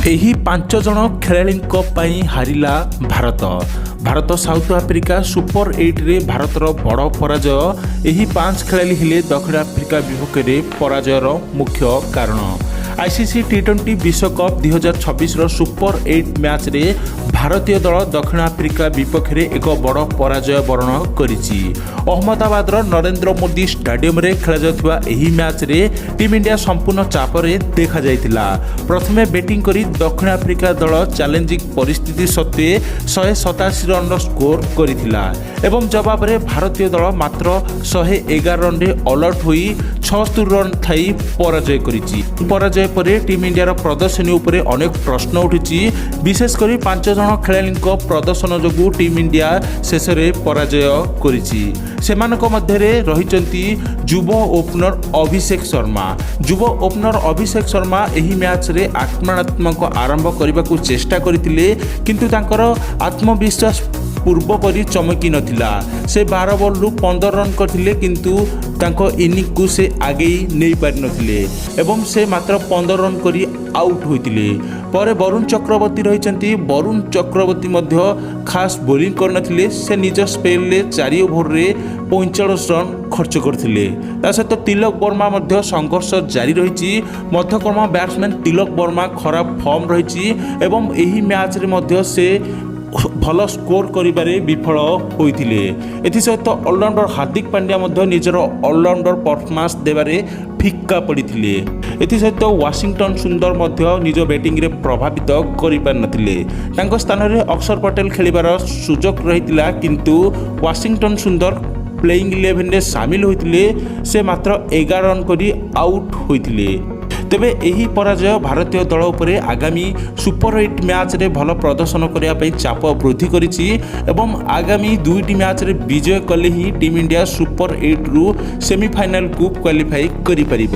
ଏହି ପାଞ୍ଚ ଜଣ ଖେଳାଳିଙ୍କ ପାଇଁ ହାରିଲା Bharat. Bharat South Africa super ଏଇଟରେ ଭାରତର ବଡ଼ ପରାଜୟ। ଏହି ପାଞ୍ଚ ଖେଳାଳି ହେଲେ ଦକ୍ଷିଣ ଆଫ୍ରିକା ବିପକ୍ଷରେ ପରାଜୟର ମୁଖ୍ୟ କାରଣ। ଆଇସିସି ଟି20 ବିଶ୍ୱକପ୍ 2026ର ସୁପର ଏଇଟ୍ ମ୍ୟାଚ୍ରେ ଭାରତୀୟ ଦଳ ଦକ୍ଷିଣ ଆଫ୍ରିକା ବିପକ୍ଷରେ ଏକ ବଡ଼ ପରାଜୟ ବରଣ କରିଛି। ଅହମ୍ମଦାବାଦର ନରେନ୍ଦ୍ର ମୋଦି ଷ୍ଟାଡିୟମରେ ଖେଳାଯାଉଥିବା ଏହି ମ୍ୟାଚ୍ରେ ଟିମ୍ ଇଣ୍ଡିଆ ସମ୍ପୂର୍ଣ୍ଣ ଚାପରେ ଦେଖାଯାଇଥିଲା। ପ୍ରଥମେ ବ୍ୟାଟିଂ କରି ଦକ୍ଷିଣ ଆଫ୍ରିକା ଦଳ ଚ୍ୟାଲେଞ୍ଜିଂ ପରିସ୍ଥିତି ସତ୍ତ୍ୱେ 187 ରନ୍ର ସ୍କୋର କରିଥିଲା ଏବଂ ଜବାବରେ ଭାରତୀୟ ଦଳ ମାତ୍ର 111 ରନ୍ରେ ଅଲଆଉଟ୍ ହୋଇ 76 ରନ୍ ଥାଇ ପରାଜୟ କରିଛି। ପରାଜୟ ପରେ ଟିମ୍ ଇଣ୍ଡିଆର ପ୍ରଦର୍ଶନୀ ଉପରେ ଅନେକ ପ୍ରଶ୍ନ ଉଠିଛି। ବିଶେଷ କରି ପାଞ୍ଚ ଜଣ ଖେଳାଳିଙ୍କ ପ୍ରଦର୍ଶନ ଯୋଗୁଁ ଟିମ୍ ଇଣ୍ଡିଆ ଶେଷରେ ପରାଜୟ କରିଛି। ସେମାନଙ୍କ ମଧ୍ୟରେ ରହିଛନ୍ତି ଯୁବ ଓପନର ଅଭିଷେକ ଶର୍ମା। ଯୁବ ଓପନର ଅଭିଷେକ ଶର୍ମା ଏହି ମ୍ୟାଚ୍ରେ ଆକ୍ରମଣାତ୍ମକ ଆରମ୍ଭ କରିବାକୁ ଚେଷ୍ଟା କରିଥିଲେ, କିନ୍ତୁ ତାଙ୍କର ଆତ୍ମବିଶ୍ୱାସ ପୂର୍ବପରି ଚମକି ନଥିଲା। ସେ 12 ବଲ୍ରୁ 15 ରନ୍ କରିଥିଲେ, କିନ୍ତୁ ତାଙ୍କ ଇନିଂକୁ ସେ ଆଗେଇ ନେଇପାରିନଥିଲେ ଏବଂ ସେ ମାତ୍ର 15 ରନ୍ କରି ଆଉଟ୍ ହୋଇଥିଲେ। ପରେ ବରୁଣ ଚକ୍ରବର୍ତ୍ତୀ ରହିଛନ୍ତି। ବରୁଣ ଚକ୍ରବର୍ତ୍ତୀ ମଧ୍ୟ ଖାସ୍ ବୋଲିଂ କରିନଥିଲେ। ସେ ନିଜ ସ୍ପେଲ୍ରେ 4 ଓଭରରେ 45 ରନ୍ ଖର୍ଚ୍ଚ କରିଥିଲେ। ତା ସହିତ ତିଲକ ବର୍ମା ମଧ୍ୟ ସଂଘର୍ଷ ଜାରି ରହିଛି। ମଧ୍ୟକ୍ରମ ବ୍ୟାଟ୍ସମ୍ୟାନ୍ ତିଲକ ବର୍ମା ଖରାପ ଫର୍ମ ରହିଛି ଏବଂ ଏହି ମ୍ୟାଚ୍ରେ ମଧ୍ୟ ସେ ଭଲ ସ୍କୋର କରିବାରେ ବିଫଳ ହୋଇଥିଲେ। ଏଥିସହିତ ଅଲରାଉଣ୍ଡର ହାର୍ଦ୍ଦିକ ପାଣ୍ଡ୍ୟା ମଧ୍ୟ ନିଜର ଅଲରାଉଣ୍ଡର ପରଫର୍ମାନ୍ସ ଦେବାରେ ଫିକା ପଡ଼ିଥିଲେ। ଏଥିସହିତ ୱାଶିଂଟନ ସୁନ୍ଦର ମଧ୍ୟ ନିଜ ବ୍ୟାଟିଂରେ ପ୍ରଭାବିତ କରିପାରିନଥିଲେ। ତାଙ୍କ ସ୍ଥାନରେ ଅକ୍ଷର ପଟେଲ ଖେଳିବାର ସୁଯୋଗ ରହିଥିଲା, କିନ୍ତୁ ୱାଶିଂଟନ ସୁନ୍ଦର ପ୍ଲେଇଂ ଇଲେଭେନରେ ସାମିଲ ହୋଇଥିଲେ। ସେ ମାତ୍ର 11 ରନ୍ କରି ଆଉଟ୍ ହୋଇଥିଲେ। ତେବେ ଏହି ପରାଜୟ ଭାରତୀୟ ଦଳ ଉପରେ ଆଗାମୀ ସୁପର ଏଇଟ୍ ମ୍ୟାଚ୍ରେ ଭଲ ପ୍ରଦର୍ଶନ କରିବା ପାଇଁ ଚାପ ବୃଦ୍ଧି କରିଛି ଏବଂ ଆଗାମୀ ଦୁଇଟି ମ୍ୟାଚ୍ରେ ବିଜୟ କଲେ ହିଁ ଟିମ୍ ଇଣ୍ଡିଆ ସୁପର ଏଇଟ୍ରୁ ସେମିଫାଇନାଲକୁ କ୍ୱାଲିଫାଇ କରିପାରିବ।